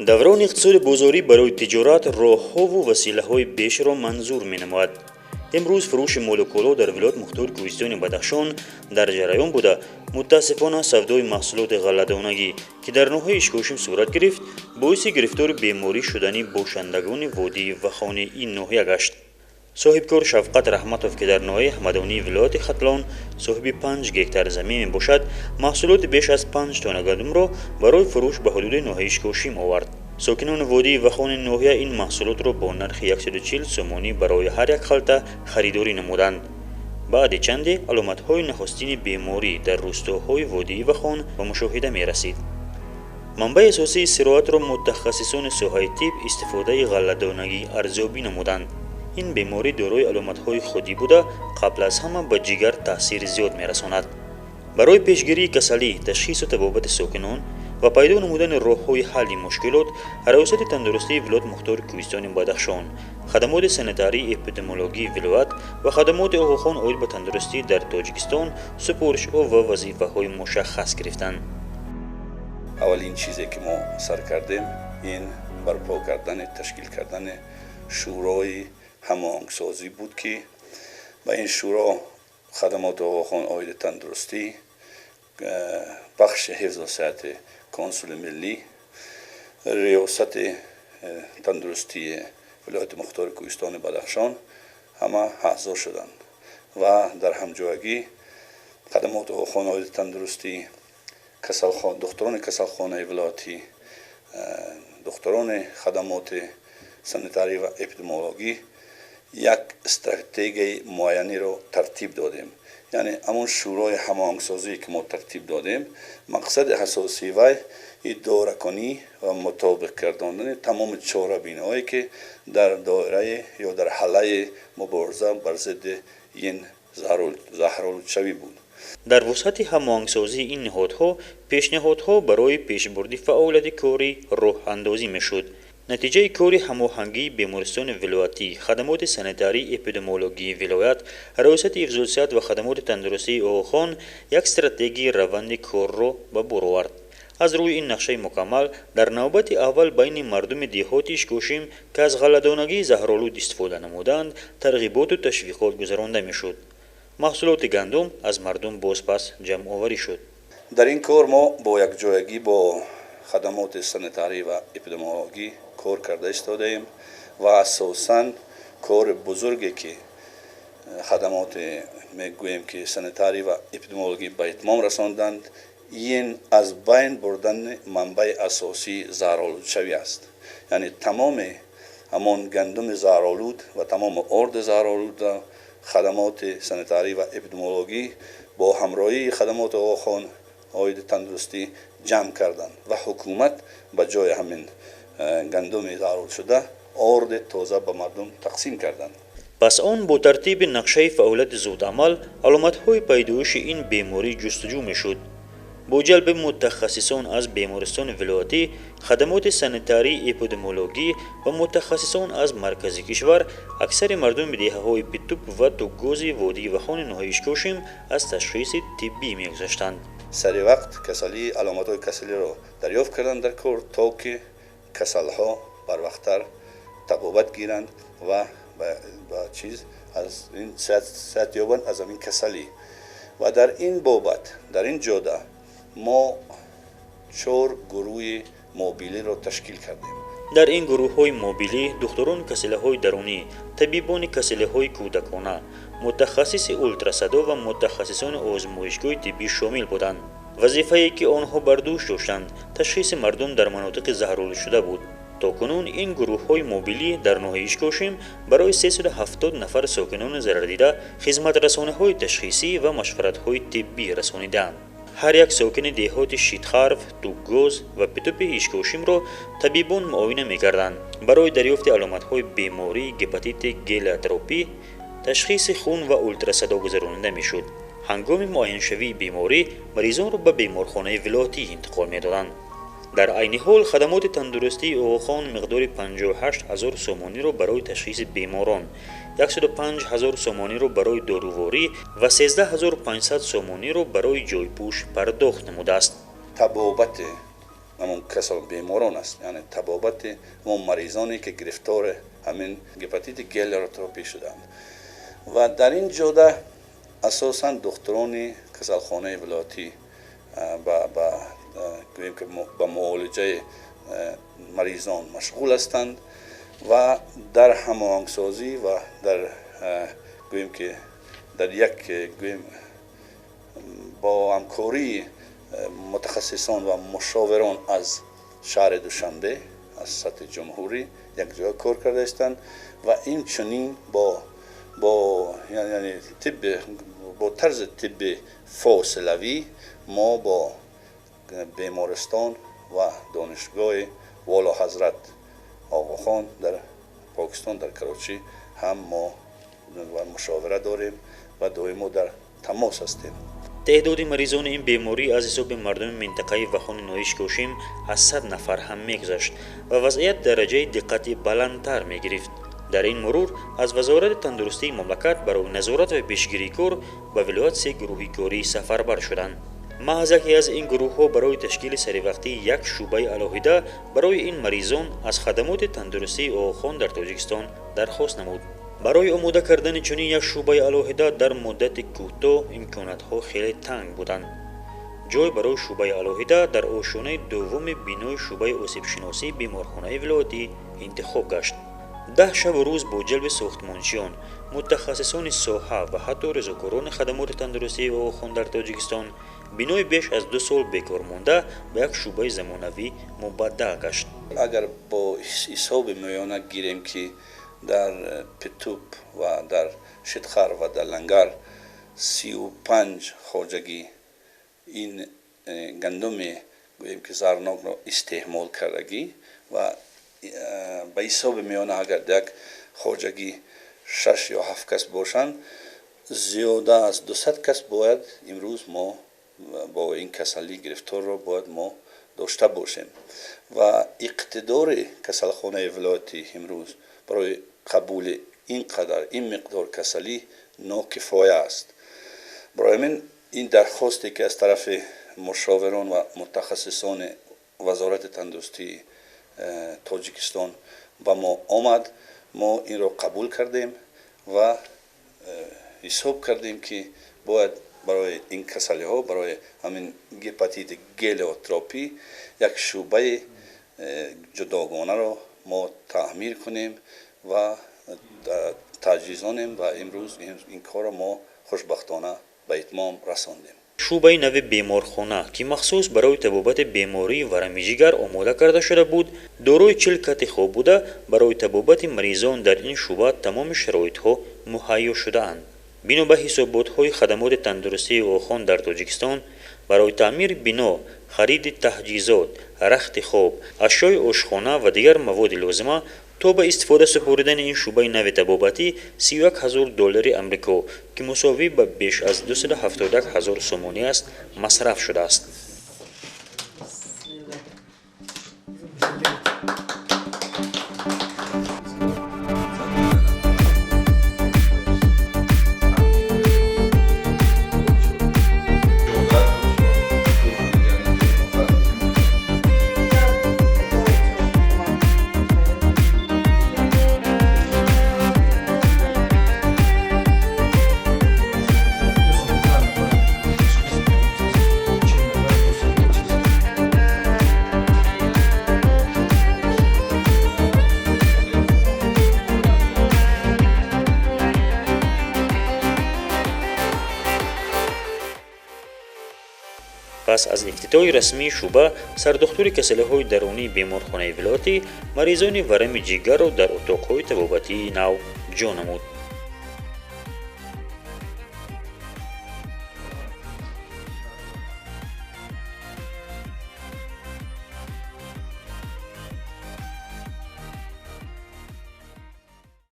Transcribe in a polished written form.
Даврони иқтисоди бозорӣ барои тиҷорат роҳҳову василаҳои бешро манзур менамояд. Имрӯз фурӯши молу коло дар вилоят мухтори Кӯҳистони Бадахшон дар ҷараён буда, мутаассифона, савдои маҳсулоти ғалладонагӣ, ки дар ноҳияи Ишкошим сурат гирифт, боиси гирифтори беморӣ шудани бошандагони водии Вахони ин ноҳия гашт. Соҳибкор Шавқат Раҳматов, ки дар ноҳияи Ҳамадонии вилояти Хатлон соҳиби 5 гектар замин мебошад, маҳсулоти беш аз 5 тонна гандумро барои фурӯш ба ҳудуди ноҳияи Ишкошим овард. Сокинони водии Вахони ноҳия ин маҳсулотро бо нархи 140 сомонӣ барои ҳар як халта харидорӣ намуданд. Баъди чанде аломатҳои нахустини беморӣ дар рӯстоҳои водии Вахон ба мушоҳида мерасид. Манбаи асосии сироятро мутахассисони соҳаи тиб истифодаи ғалладонагӣ арзёбӣ намуданд. Ин беморӣ дорои аломатҳои худӣ буда, қабл аз ҳама ба ҷигар таъсири зиёд мерасонад. Барои пешгирии касалӣ, ташхису табобати сокинон ва пайдо намудани роҳҳои ҳалли мушкилот Раёсати тандурустии вилоят мухтори Кӯҳистони Бадахшон, хадамоти санитарии эпидемиологии вилоят ва хадамоти Оғохон оид ба тандурустӣ дар Тоҷикистон супоришҳо ва вазифаҳои мушаххас гирифтанд. Аввалин чизе, ки мо сар кардем, ин барпо кардани, ташкил кардани шӯрои ҳамоҳангсозӣ буд, ки ба ин шӯро хадамоти Оғохон оиди тандурустӣ, бахши ҳифзу сиҳати консули миллӣ, риёсати тандурустии вилояти мухтори Кӯҳистони Бадахшон ҳама аъзо шуданд ва дар ҳамҷоягӣ хадамоти Оғохон оиди тандурустӣ, духтурони касалхонаи вилоятӣ, духтурони хадамоти санитарӣ ва эпидемиологӣ як стратегияи муайяниро тартиб додем. Яъне ҳамон шӯрои ҳамоҳангсозие, ки мо тартиб додем, мақсади асосии вай идоракунӣ ва мутобиқ гардондани тамоми чорабиниҳое, ки дар доираи ё дар ҳалаи мубориза бар зидди ин заҳролудшавӣ буд. Дар вусъати ҳамоҳангсозии ин ниҳодҳо пешниҳодҳо барои пешбурди фаъолияти корӣ роҳандозӣ мешуд. Натиҷаи кори ҳамоҳангии бемористони вилоятӣ, хадамоти санитарии эпидемиологии вилоят, Раёсати ҳифзусиҳат ва хадамоти тандурустии Оғохон як стратегияи раванди корро ба бор овард. Аз рӯи ин нақшаи мукаммал дар навбати аввал байни мардуми деҳоти Ишкошим, ки аз ғалладонагии заҳролуд истифода намуданд, тарғиботу ташвиқот гузаронда мешуд. Маҳсулоти гандум аз мардум бозпас ҷамъоварӣ шуд. Дар ин кор мо бо якҷоягӣ бо хадамоти санитарӣ ва эпидемиологӣ кор карда истодаем ва асосан кори бузурге, ки хадамоти, мегӯем, ки санитарӣ ва эпидемиологӣ ба итмом расонданд, ин аз байн бурдани манбаи асосии заҳролудшавӣ аст. Яъне тамоми ҳамон гандуми заҳролуд ва тамоми орди заҳролудро хадамоти санитарӣ ва эпидемиологӣ бо ҳамроҳии хадамоти Оғохон оиди тандурустӣ ҷамъ карданд ва ҳукумат ба ҷои ҳамин гандуми заҳролудшуда орди тоза ба мардум тақсим карданд. Пас он бо тартиби нақшаи фаъолияти зудамал аломатҳои пайдоиши ин беморӣ ҷустуҷӯ мешуд. Бо ҷалби мутахассисон аз бемористони вилоятӣ, хадамоти санитарии эпидемиологӣ ва мутахассисон аз маркази кишвар аксари мардуми деҳаҳои Питуп ва Тукгози водии Вахони ноҳияи Ишкошим аз ташхиси тиббӣ мегузаштанд. Сари вақт касалӣ, аломатҳои касалиро дарёфт карданд дар кор, то ки касалҳо барвақттар табобат гиранд ва ба чиз аз ин сиҳат ёбанд, аз ҳамин касалӣ. Ва дар ин бобат, дар ин ҷода мо чор гурӯҳи мобилиро ташкил кардем. Дар ин гурӯҳҳои мобилӣ духтурони касалиҳои дарунӣ, табибони касалиҳои кӯдакона, мутахассиси ултрасадо ва мутахассисони озмоишгоҳи тиббӣ шомил буданд. Вазифае, ки онҳо бар дӯш доштанд, ташхиси мардум дар манотиқи заҳролудшуда буд. То кунун ин гурӯҳҳои мобилӣ дар ноҳияи Ишкошим барои 370 нафар сокинони зарардида хизматрасониҳои ташхисӣ ва машваратҳои тиббӣ расонидаанд. Ҳар як сокини деҳоти Шитхарв, Тукгоз ва Питупи Ишкошимро табибон муоина мекарданд. Барои дарёфти аломатҳои бемории гепатити гелиотропӣ ташхиси хун ва ултрасадо гузаронида мешуд. Ҳангоми муайяншавии беморӣ маризонро ба беморхонаи вилоятӣ интиқол медоданд. Дар айни ҳол хадамоти тандурустии Оғохон миқдори 58 ҳазор сомониро барои ташхиси беморон, 105 ҳазор сомониро барои доруворӣ ва 13 500 сомониро барои ҷойпӯш пардохт намудааст. Табобати ҳамон касон беморон аст, яъне табобати ҳамон маризоне ки гирифтори ҳамин гепатити гелиотропӣ шуданд. Ва дар ин ҷода асосан духтурони касалхонаи вилоятӣ гӯем ки ба муолиҷаи маризон машғул ҳастанд ва дар ҳамоҳангсозӣ ва дар гӯем ки дар як гӯем бо ҳамкории мутахассисон ва мушовирон аз шаҳри Душанбе, аз сатҳи ҷумҳурӣ якҷоя кор карда истанд ва инчунин бо яъне бо тарзи тибби фосилавӣ мо бо бемористон ва донишгоҳи Волоҳазрат Оғохон дар Покистон, дар Карочӣ ҳам мо мушовира дорем ва доимо дар тамос ҳастем. Теъдоди маризони ин беморӣ аз ҳисоби мардуми минтақаи Вахони ноҳияи Ишкошим аз 100 нафар ҳам мегузашт ва вазъият дараҷаи диққати баландтар мегирифт. Дар ин мурур аз Вазорати тандурустии мамлакат барои назорат ва пешгирии кор ба вилоят се гурӯҳи корӣ сафарбар шуданд. Маҳз яке аз ин гурӯҳҳо барои ташкили саривақтии як шӯъбаи алоҳида барои ин маризон аз хадамоти тандурустии Оғохон дар Тоҷикистон дархост намуд. Барои омода кардани чунин як шӯъбаи алоҳида дар муддати кӯтоҳ имконотҳо хеле танг буданд. Ҷой барои шӯъбаи алоҳида дар ошёнаи дуввуми бинои шӯъбаи осебшиносии беморхонаи вилоятӣ интихоб гашт. 10 шабу рӯз бо ҷалби сохтмончиён, мутахассисони соҳа ва ҳатто резокорони хадамоти тандурустии Оғохон дар Тоҷикистон бинои беш аз 2 сол бекор монда ба як шӯъбаи замонавӣ мубаддал гашт. Агар бо ҳисоби миёна гирем ки дар Питуп ва дар Шитхар ва дар Лангар 35 хоҷагӣ ин гандуми гӯем ки зарнокро истеъмол кардагӣ ва ба ҳисоби миёна агар як хоҷагӣ 6 ё 7 кас бошанд, зиёда аз 200 кас бояд имрӯз мо бо ин касалӣ гирифторро бояд мо дошта бошем. Ва иқтидори касалхонаи вилоятӣ имрӯз барои қабули ин қадар ин миқдор касалӣ нокифоя аст. Барои ҳамин ин дархосте ки аз тарафи мушовирон ва мутахассисони Вазорати тандурустии Тоҷикистон ба мо омад, мо инро қабул кардем ва ҳисоб кардем ки бояд барои ин касалиҳо, барои ҳамин гепатити гелиотропӣ як шӯъбаи ҷудогонаро мо таъмир кунем ва таҷҳизонем ва имрӯз ин корро мо хушбахтона ба итмом расондем. Шӯъбаи нави беморхона, ки махсус барои табобати бемории варами ҷигар омода карда шуда буд, дорои 40 кати хоб буда, барои табобати маризон дар ин шӯъба тамоми шароитҳо муҳайё шудаанд. Бино ба ҳисоботҳои хадамоти тандурустии Оғохон дар Тоҷикистон, барои таъмири бино, хариди таҷҳизот, рахти хоб, ашёи ошхона ва дигар маводи лозима то ба истифода супоридани ин шӯъбаи нави табобатӣ 31 000 доллари амрико, ки мусовӣ ба беш аз 271 000 сомонӣ аст, масраф шудааст. Пас аз ифтитоҳи расмии шӯъба, сардухтури касалиҳои дарунии беморхонаи вилоятӣ маризони варами ҷигарро дар утоқҳои табобатии нав ҷо намуд.